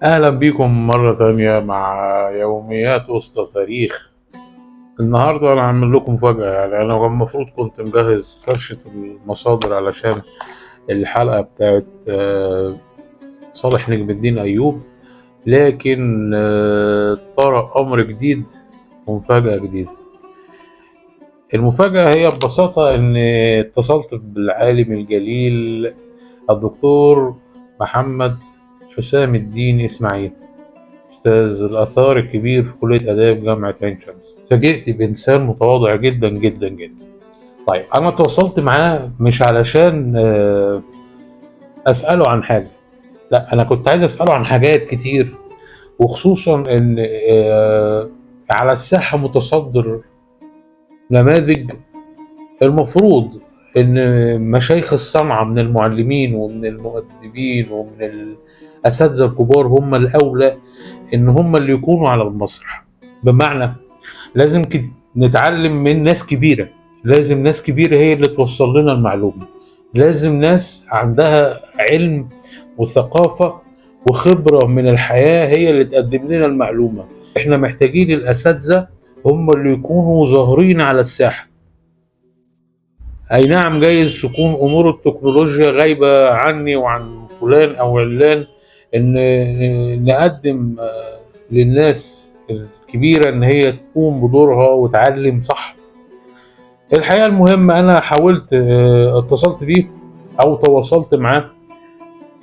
أهلا بيكم مرة تانية مع يوميات أسطى تاريخ. النهاردة أنا هعمل لكم مفاجأة، يعني أنا المفروض كنت مجهز فرشة المصادر علشان الحلقة بتاعت صالح نجم الدين أيوب، لكن طرأ أمر جديد ومفاجأة جديدة. المفاجأة هي ببساطة إن اتصلت بالعالم الجليل الدكتور محمد حسام الدين إسماعيل، أستاذ الآثار الكبير في كلية آداب جامعة عين شمس. فاجئت بإنسان متواضع جدا جدا جدا. طيب أنا تواصلت معاه مش علشان أسأله عن حاجة، لا، أنا كنت عايز أسأله عن حاجات كتير، وخصوصا إن على الساحة متصدر نماذج المفروض إن مشايخ الصنعة من المعلمين ومن المؤدبين ومن الأساتذة الكبار هم الأولى إن هم اللي يكونوا على المسرح. بمعنى لازم نتعلم من ناس كبيرة، لازم ناس كبيرة هي اللي توصل لنا المعلومة، لازم ناس عندها علم وثقافة وخبرة من الحياة هي اللي تقدم لنا المعلومة. احنا محتاجين الأساتذة هم اللي يكونوا ظاهرين على الساحة. أي نعم جايز تكون أمور التكنولوجيا غايبة عني وعن فلان أو علان، إن نقدم للناس الكبيرة إن هي تقوم بدورها وتعلم صح. الحقيقة المهم أنا حاولت، اتصلت بيه أو تواصلت معاه،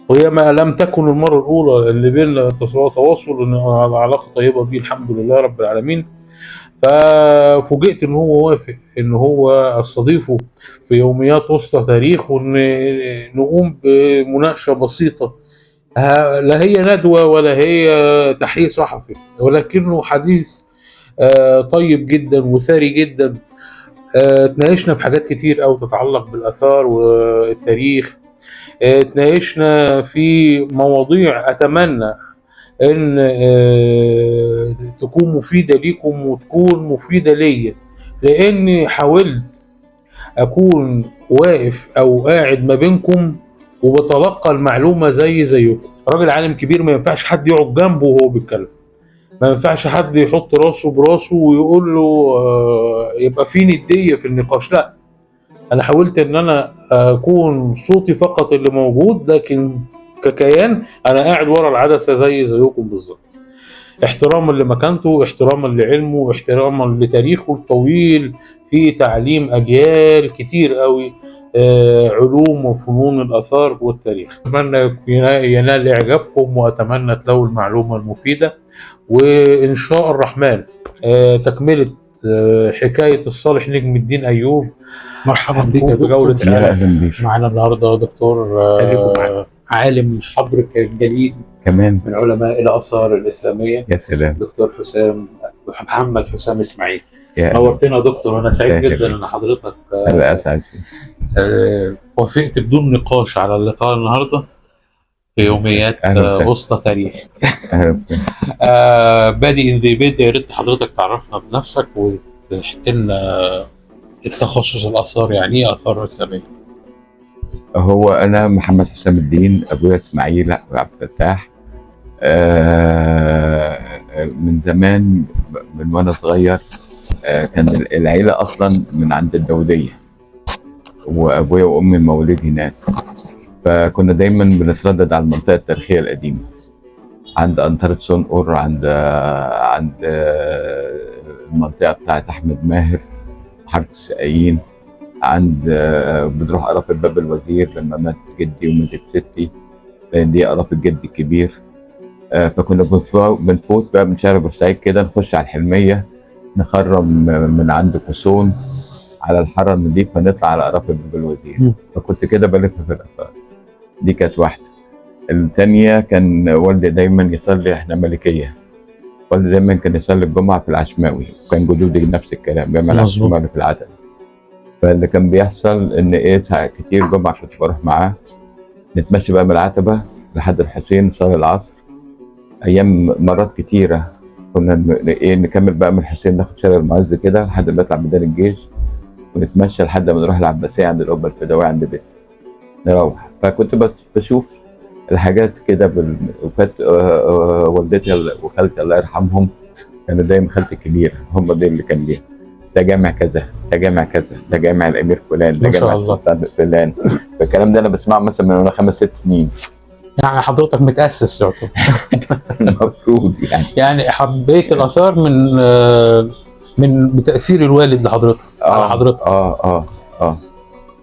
وهي ما لم تكن المرة الأولى اللي بيننا تواصل، إن على علاقة طيبة بيه الحمد لله رب العالمين. ففوجئت إن هو وافق إن هو أستضيفه في يوميات وسط تاريخ، وإن نقوم بمناقشة بسيطة، لا هي ندوة ولا هي تحقيق صحفي، ولكنه حديث طيب جدا وثري جدا. اتناقشنا في حاجات كتير أو تتعلق بالآثار والتاريخ، اتناقشنا في مواضيع أتمنى إن تكون مفيدة ليكم وتكون مفيدة ليا، لأني حاولت أكون واقف أو قاعد ما بينكم وبتلقى المعلومة زي زيكم. راجل عالم كبير ما ينفعش حد يقعد جنبه وهو بيتكلم، ما ينفعش حد يحط راسه براسه ويقول له يبقى في ندية في النقاش. لا، أنا حاولت إن أنا أكون صوتي فقط اللي موجود، لكن ككيان أنا قاعد ورا العدسة زي زيكم بالظبط، احتراما لمكانته، احتراما لعلمه، احتراما لتاريخه الطويل في تعليم أجيال كتير قوي علوم وفنون الآثار والتاريخ. أتمنى ينال إعجابكم، وأتمنى تلاقوا المعلومة المفيدة، وإن شاء الرحمن تكملة حكاية الصالح نجم الدين أيوب. مرحبا بك يا في جولة دكتور. العالم. اهلا بيك. معنا النهارده دكتور خليكم معانا. عالم حبرك الجليل كمان من علماء الآثار الإسلامية، يا سلام، دكتور حسام محمد حسام إسماعيل. يا نورتنا يا دكتور، وأنا سعيد أهلا جدا بيك. إن حضرتك أنا أسعد. وافقت بدون نقاش على اللقاء النهارده في يوميات أهلا وسهلا. وسط تاريخ. أهلا بك. بادئ ذي بدء، يا ريت حضرتك تعرفنا بنفسك وتحكي لنا التخصص الآثار، يعني إيه آثار إسلامية؟ هو أنا محمد حسام الدين، أبويا إسماعيل عبد الفتاح. من زمان، من وأنا صغير، كان العيلة أصلا من عند الدودية، وأبويا وأمي مولود هناك، فكنا دايما بنتردد على المنطقة التاريخية القديمة، عند أنطرة سنقر، عند المنطقة بتاعت أحمد ماهر، حارة السقايين، عند بنروح قرافة باب الوزير لما مات جدي وماتت ستي، لأن دي قرافة جدي الكبير. فكنا بنفوت بقى من شارع بورسعيد كده، نخش على الحلمية، نخرم من عند كوسون على الحارة النظيفة، نطلع على قرافة باب الوزير. فكنت كده بلف في الآثار. دي كانت واحدة. الثانية كان والدي دايما يصلي، احنا ملكية، والدي دايما كان يصلي الجمعة في العشماوي، وكان جدودي نفس الكلام، جامع العشماوي في العتبة. فاللي كان بيحصل ان ايه، كتير جمعة كنت بروح معاه، نتمشي بقى من العتبة لحد الحسين، نصلي العصر. ايام مرات كتيرة كنا ايه نكمل بقى من الحسين، ناخد شارع المعز كده لحد ما نطلع ميدان الجيش، ونتمشى لحد ما نروح العباسية عند القبة الفداوية عند بيتنا نروح. فكنت بشوف الحاجات كده وكانت والدتي وخالتي الله يرحمهم كانوا دايما، خالتي الكبيرة هم دول اللي كان ليها ده جامع كذا، ده جامع كذا، ده جامع الامير فلان، ده ما شاء جامع الله. السلطان فلان. فالكلام ده انا بسمعه مثلا من وانا 5 6 سنين. يعني حضرتك متاسس يعتبر. المفروض يعني. يعني حبيت الاثار من بتاثير الوالد لحضرتك على حضرتك.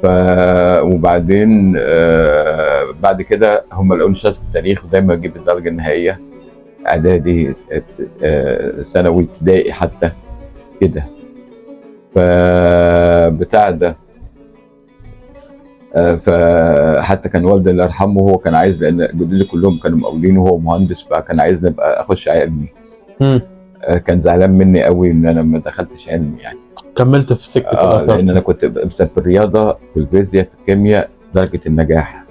ف وبعدين بعد كده هم لقوني شاطر في التاريخ، ودايما اجيب الدرجة النهائية اعدادي، ثانوي، ابتدائي حتى كده. فبتاع ده فحتى كان والدي الله يرحمه هو كان عايز، لان جدودي كلهم كانوا مقاولين وهو مهندس، فكان عايزني ابقى اخش علمي. كان زعلان مني قوي ان انا ما دخلتش علمي يعني. كملت في سكة الاثار. لان انا كنت مثلا في الرياضة، في الفيزياء، في الكيمياء درجه النجاح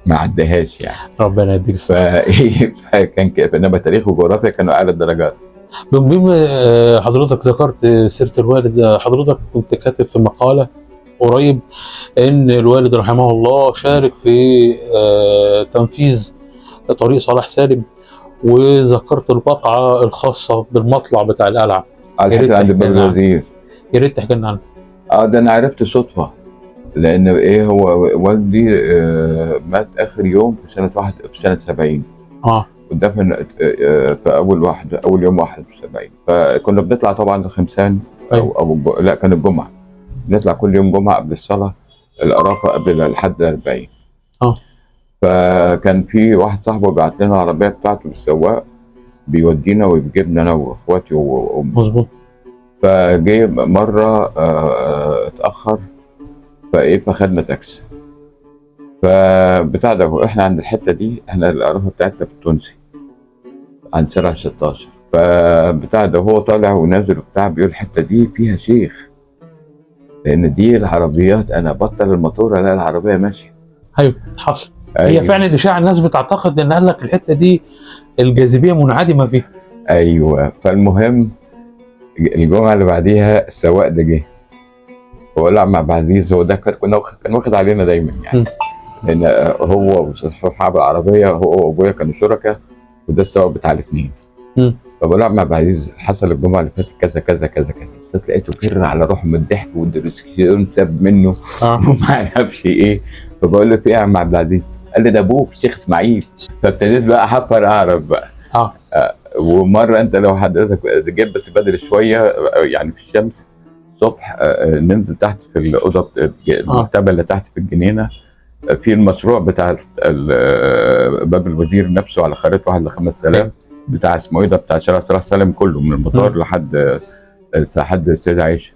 ما عدهاش يعني. ربنا يديك الصحة. فكان كده، انما تاريخ وجغرافيا كانوا اعلى الدرجات. بما حضرتك ذكرت سيره الوالد، حضرتك كنت كاتب في مقاله قريب ان الوالد رحمه الله شارك في تنفيذ طريق صلاح سالم، وذكرت الواقعة الخاصة بالمطلع بتاع القلعة. على الحتة عند باب الوزير. يا ريت تحكي لنا عنها. ده انا عرفت صدفة، لان ايه، هو والدي مات اخر يوم في سنة واحد، في سنة 70. ودفن في اول يوم 71. فكنا بنطلع طبعا الخمسان. أيوة. او لا، كان الجمعة، بنطلع كل يوم جمعه قبل الصلاة القرافه قبل لحد 40. فكان في واحد صاحبه بيبعت لنا العربية بتاعته بالسواق، بيودينا ويجيبنا انا واخواتي وامي. مظبوط. فجه مرة اتاخر، فايه، فخدنا تاكسي. فبتاع ده، احنا عند الحتة دي، احنا القرافه بتاعتنا في التونسي عند شارع 16. فبتاع ده هو طالع ونازل وبتاع، بيقول الحتة دي فيها شيخ، لان دي العربيات انا بطل الموتور الاقي العربية ماشية. ايوه حصل. أيوة. هي فعلا الاشاعة، الناس بتعتقد ان قال لك الحتة دي الجاذبية منعدمة فيها. ايوه. فالمهم الجمعة اللي بعديها السواق ده جه، بقول له عم عبد العزيز، هو ده كان واخد علينا دايما يعني، لان هو واصحاب العربية، هو وابويا كانوا شركاء، وده السواق بتاع الاثنين. فبقول له عم عبد العزيز، حصل الجمعة اللي فاتت كذا كذا كذا كذا، بس لقيته كر على روحه من الضحك، والدركسيون ساب منه وما عرفش ايه. فبقول له في ايه يا عم عبد العزيز؟ قال لي ده ابوك الشيخ اسماعيل. فابتديت بقى احفر اعرف بقى. ومرة انت لو حضرتك جيت بس بدري شوية يعني في الشمس الصبح، ننزل تحت في الاوضة المكتبة اللي تحت في الجنينة، في المشروع بتاع باب الوزير نفسه على خريطة 1 ل 5000 بتاع اسمه ايه ده، بتاع شارع صلاح سالم كله من المطار لحد السيدة عائشة،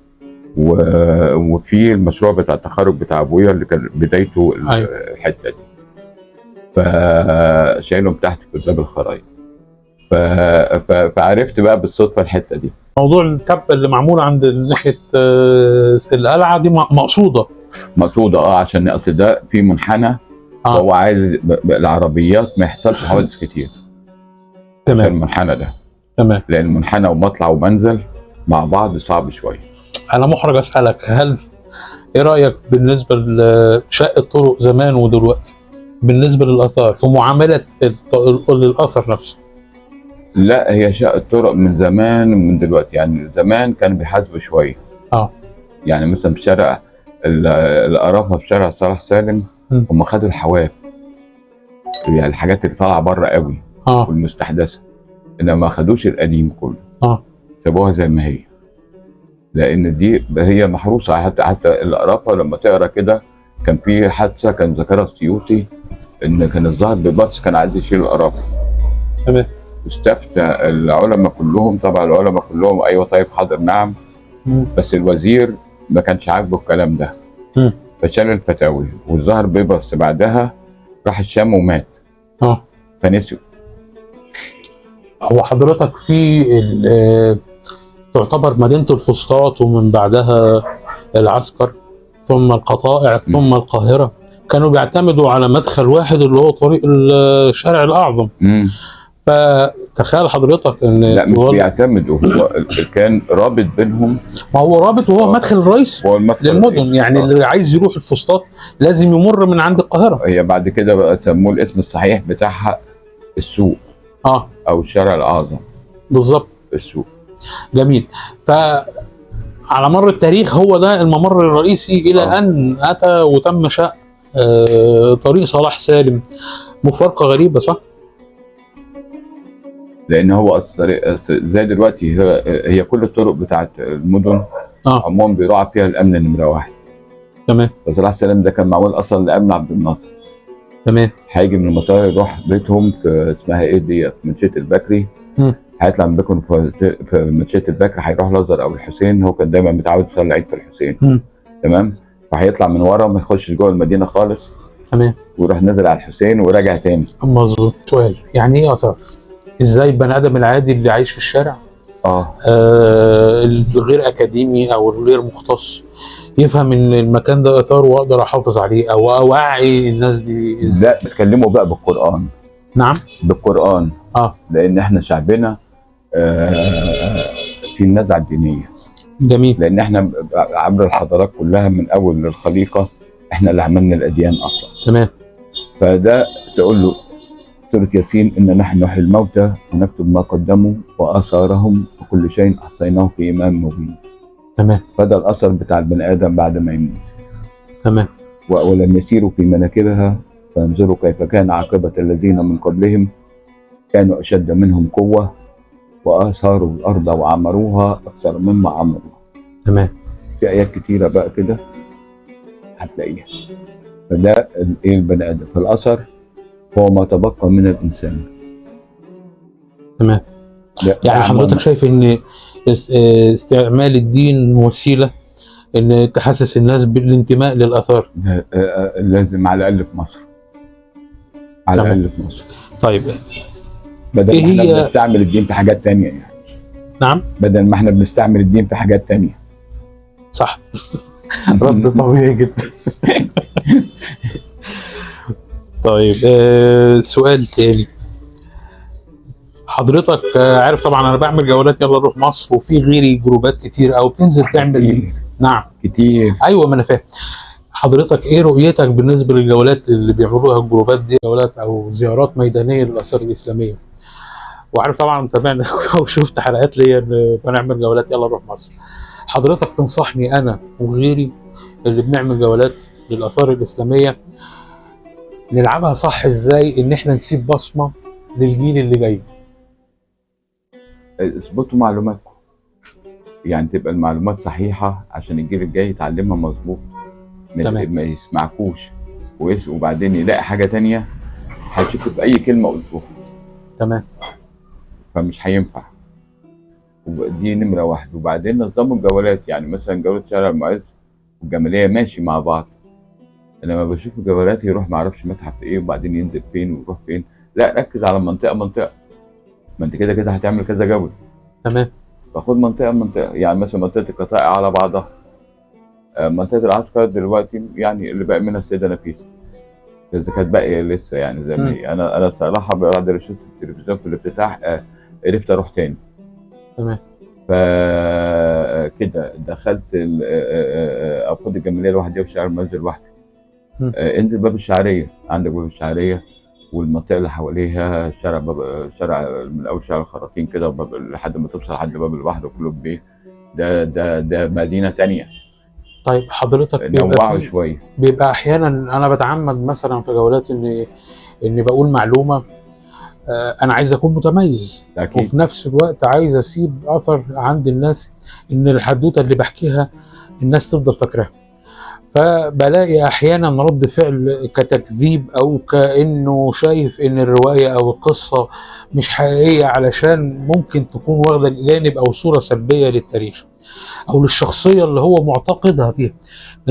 وفي المشروع بتاع التخرج بتاع ابويا اللي كان بدايته الحتة دي، فشايلهم تحت في باب الخرايط. فعرفت بقى بالصدفة الحتة دي. موضوع التبه اللي معمولة عند ناحية القلعة دي مقصوده. مقصوده عشان اصل ده في منحنى، هو عايز العربيات ما يحصلش حوادث كتير. تمام. المنحنى ده. تمام. لان منحنى ومطلع ومنزل مع بعض صعب شوية. انا محرج اسالك، هل ايه رايك بالنسبة لشق الطرق زمان ودلوقتي بالنسبة للاثار في معاملة الاثر نفسه؟ لا، هي شق الطرق من زمان ومن دلوقتي، يعني زمان كانوا بيحاسبوا شوية. يعني مثلا في شارع القرافه في شارع صلاح سالم، هم خدوا الحواف، يعني الحاجات اللي طالعه بره قوي والمستحدثه، انما ما خدوش القديم كله. سابوها زي ما هي، لان دي هي محروسه. حتى القرافه لما تقرا كده، كان في حادثه كان ذكرها السيوطي، ان كان الظاهر ببص كان عايز يشيل القرافه. تمام. استفتى العلماء كلهم، طبعا العلماء كلهم ايوه طيب حاضر نعم، بس الوزير ما كانش عاجبه الكلام ده، فشال الفتاوي، والظاهر بيبرس بعدها راح الشام ومات. فنسيوا. هو حضرتك في تعتبر مدينة الفسطاط ومن بعدها العسكر ثم القطائع ثم القاهرة، كانوا بيعتمدوا على مدخل واحد اللي هو طريق الشارع الأعظم. تخيل حضرتك ان لا مش بيعتمدوا، هو كان رابط بينهم. ما هو رابط وهو مدخل الرئيسي هو المدخل للمدن، يعني اللي عايز يروح الفسطاط لازم يمر من عند القاهرة. هي بعد كده بقى سموه الاسم الصحيح بتاعها السوق، او الشارع الاعظم. بالظبط، السوق. جميل. فعلى مر التاريخ هو ده الممر الرئيسي الى ان اتى وتم شق طريق صلاح سالم. مفارقه غريبة صح؟ لان هو الطريق زي دلوقتي هي كل الطرق بتاعت المدن عموما بيراعى فيها الامن نمره واحد. تمام. فصلاح سالم ده كان معمول اصلا لامن عبد الناصر. تمام. هيجي من المطار يروح بيتهم في اسمها ايه دي، في منشيه البكري. هيطلع من بيتهم في منشيه البكري، هيروح الازهر او الحسين، هو كان دايما متعود يصلي العيد في الحسين. تمام. فهيطلع من ورا ما يخشش جوه المدينة خالص. تمام. ويروح نازل على الحسين وراجع تاني. مظبوط. سؤال، يعني ايه اثار؟ ازاي البني ادم العادي اللي عايش في الشارع الغير اكاديمي او الغير مختص يفهم ان المكان ده اثار واقدر احافظ عليه او اوعي الناس دي ازاي؟ لا، بتكلموا بقى بالقران. نعم، بالقران. لان احنا شعبنا في النزعة الدينية. جميل. لان احنا عبر الحضارات كلها من اول الخليقة احنا اللي عملنا الاديان اصلا. تمام. فده تقول له سورة ياسين إن نحن نحيي الموتى ونكتب ما قدموا وآثارهم وكل شيء أحصيناه في إمام مبين. تمام. فده الأثر بتاع البني آدم بعد ما يموت. تمام. ولم يسيروا في مناكبها فانظروا كيف كان عاقبة الذين من قبلهم كانوا أشد منهم قوة وآثاروا الأرض وعمروها أكثر مما عمروها. تمام. في آيات كتيرة بقى كده هتلاقيها. فده إيه البني آدم. فالأثر هو ما تبقى من الإنسان. تمام. يعني حضرتك شايف إن استعمال الدين وسيلة إن تحسس الناس بالانتماء للآثار؟ لازم، على الأقل في مصر. على الأقل في مصر. طيب بدل ما احنا بنستعمل الدين في حاجات تانية يعني. نعم؟ بدل ما احنا بنستعمل الدين في حاجات تانية. صح. رد طبيعي جدا. طيب سؤال تاني. حضرتك عارف طبعا انا بعمل جولات يلا نروح مصر، وفي غيري جروبات كتير او بتنزل تعمل كتير. نعم كتير. ايوه ما انا فاهم. حضرتك ايه رؤيتك بالنسبة للجولات اللي بيعملوها الجروبات دي، جولات او زيارات ميدانية للاثار الاسلامية؟ وعارف طبعا متابعنا وشفت حلقات ليا ان بنعمل جولات يلا نروح مصر. حضرتك تنصحني انا وغيري اللي بنعمل جولات للاثار الاسلامية نلعبها صح ازاي ان احنا نسيب بصمة للجيل اللي جاي؟ اثبتوا معلوماتكم، يعني تبقى المعلومات صحيحه عشان الجيل الجاي يتعلمها مظبوط، ما يسمعكوش وبعدين يلاقي حاجة تانية هيشك في اي كلمة قلتوها. تمام. فمش هينفع. دي نمره واحد. وبعدين نظموا الجولات، يعني مثلا جولة شارع المعز والجماليه ماشي مع بعض. لما بشوف الجولات يروح ما اعرفش متحف ايه وبعدين ينزل فين ويروح فين، لا ركز على منطقة منطقة، ما انت كده كده هتعمل كذا جولة. تمام. فخد منطقة منطقة، يعني مثلا منطقة القطائع على بعضها، منطقة العسكر دلوقتي يعني اللي باقي منها السيدة نفيسة اذا كانت باقية لسه، يعني زي ما هي. انا الصراحة بعد اللي شفت في التلفزيون في الافتتاح عرفت اروح تاني. تمام. فكده دخلت ابخد الجمالية لوحدي وشارع المنزل لوحدي. انزل باب الشعرية، عندك باب الشعرية والمنطقة اللي حواليها، شارع باب، شارع من اول شارع الخراطين كده وباب لحد ما توصل لحد باب البحر وكله بيه. ده ده ده مدينة تانية. طيب حضرتك نوعوا شوية. بيبقى احيانا انا بتعمد مثلا في جولات اني بقول معلومة، انا عايز اكون متميز. أكيد. وفي نفس الوقت عايز اسيب اثر عند الناس ان الحدوتة اللي بحكيها الناس تفضل فاكراها. فبلاقي احيانا رد فعل كتكذيب او كانه شايف ان الرواية او القصة مش حقيقية علشان ممكن تكون واخده جانب او صوره سلبية للتاريخ او للشخصية اللي هو معتقدها فيها.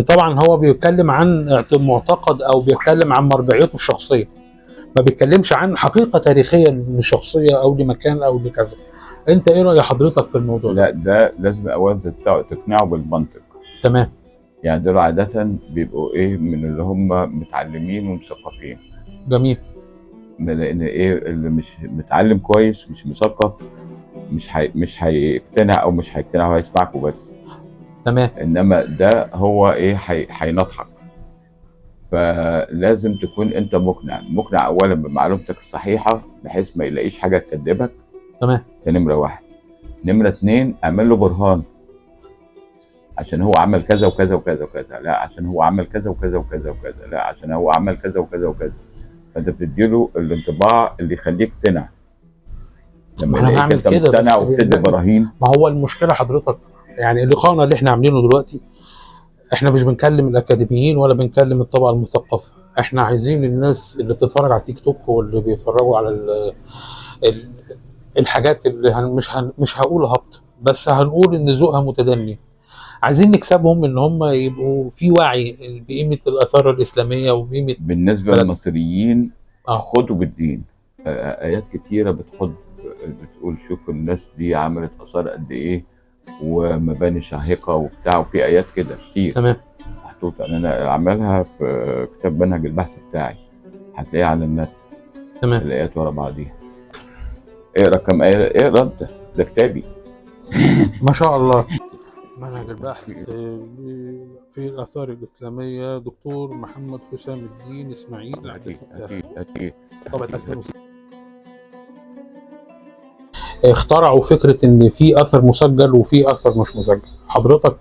طبعا هو بيتكلم عن معتقد او بيتكلم عن مرجعيته الشخصية، ما بيتكلمش عن حقيقة تاريخية لشخصية او لمكان او لكذا. انت ايه راي حضرتك في الموضوع ده؟ لا ده لازم اولا تقنعه بالمنطق. تمام. يعني دول عادة بيبقوا ايه، من اللي هم متعلمين ومثقفين. جميل. لان ايه، اللي مش متعلم كويس، مش مثقف، مش هيقتنع، او مش هيقتنع، هو هيسمعك وبس. تمام. انما ده هو ايه، هينطحك. فلازم تكون انت مقنع، مقنع اولا بمعلومتك الصحيحة بحيث ما يلاقيش حاجة تكذبك. تمام. ده نمره واحد. نمره اتنين، اعمل له برهان، عشان هو عمل كذا وكذا وكذا وكذا، لا عشان هو عمل كذا وكذا وكذا وكذا، لا عشان هو عمل كذا وكذا وكذا. فانت بتديله الانطباع اللي يخليه يقتنع. لما ما أنا يلاقيك بعمل انت كده، مقتنع بس وبتدي براهين. ما هو المشكلة حضرتك، يعني لقائنا اللي احنا عاملينه دلوقتي، احنا مش بنكلم الاكاديميين ولا بنكلم الطبقة المثقفه، احنا عايزين الناس اللي بتتفرج على التيك توك واللي بيتفرجوا على ال الحاجات اللي هن مش هن مش هقول هبط، بس هنقول ان ذوقها متدني. عايزين نكسبهم ان هم يبقوا في وعي بقيمة الاثار الاسلامية وبقيمه بالنسبة بلد. للمصريين، خدوا بالدين. ايات كتيرة بتخد، بتقول شوف الناس دي عملت اثار قد ايه ومباني شاهقه وبتاع، وفي ايات كده كتير. تمام. محطوطة، انا عملها في كتاب منهج البحث بتاعي، هتلاقيها على النت. تمام. الايات ورا بعضيها. اقرا كم ايه، اقرا انت، ده كتابي. ما شاء الله. منهج البحث في الآثار الإسلامية، دكتور محمد حسام الدين إسماعيل عبد اكيد الفتاح، اكيد اكيد. طبعة 2006. اخترعوا فكرة إن في أثر مسجل وفي أثر مش مسجل. حضرتك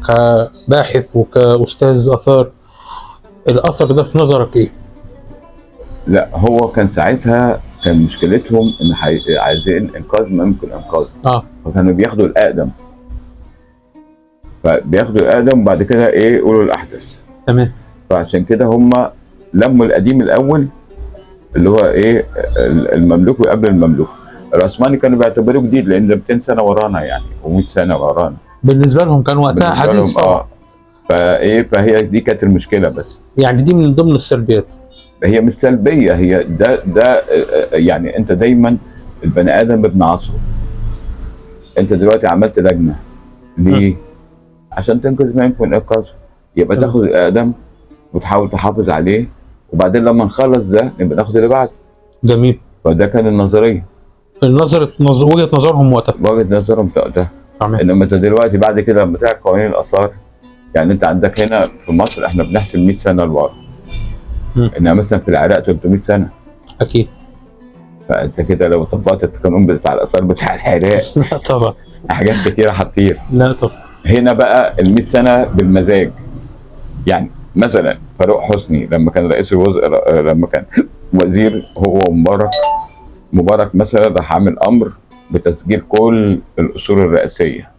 كباحث وكأستاذ آثار، الأثر ده في نظرك إيه؟ لا، هو كان ساعتها كان مشكلتهم ان عايزين انقاذ ما يمكن انقاذه. فكانوا بياخدوا الاقدم، فبياخدوا الاقدم وبعد كده ايه، يقولوا الاحدث. تمام. فعشان كده هم لموا القديم الاول، اللي هو ايه، المملوك وقبل المملوك. العثماني كانوا بيعتبروه جديد لان ده 200 سنة ورانا يعني، و100 سنة ورانا. بالنسبة لهم كان وقتها بالنسبة لهم، حديث طبعا. فايه، فهي دي كانت المشكلة بس. يعني دي من ضمن السلبيات. هي مش سلبية، هي ده يعني انت دايما البني ادم ابن عصره. انت دلوقتي عملت لجنة ليه؟ عشان تنقذ ما يمكن انقاذه. يبقى تمام. تاخد الاقدم وتحاول تحافظ عليه، وبعدين لما نخلص ده نبقى ناخد اللي بعده. جميل. فده كان النظرية. وجهة نظرهم وقتها. وجهه نظرهم وقتها. تمام. انما انت دلوقتي بعد كده لما تعمل قوانين الاثار، يعني انت عندك هنا في مصر احنا بنحسب 100 سنة لورا. انما مثلا في العراق 300 سنة. اكيد. فانت كده لو طبقت القانون بتاع الاثار بتاع العراق لا طبعا. حاجات كتيرة هتطير. لا طبعا. هنا بقى ال 100 سنة بالمزاج. يعني مثلا فاروق حسني لما كان رئيس الوزراء، لما كان وزير هو ومبارك، مبارك مثلا راح عامل امر بتسجيل كل الاصول الرئاسية.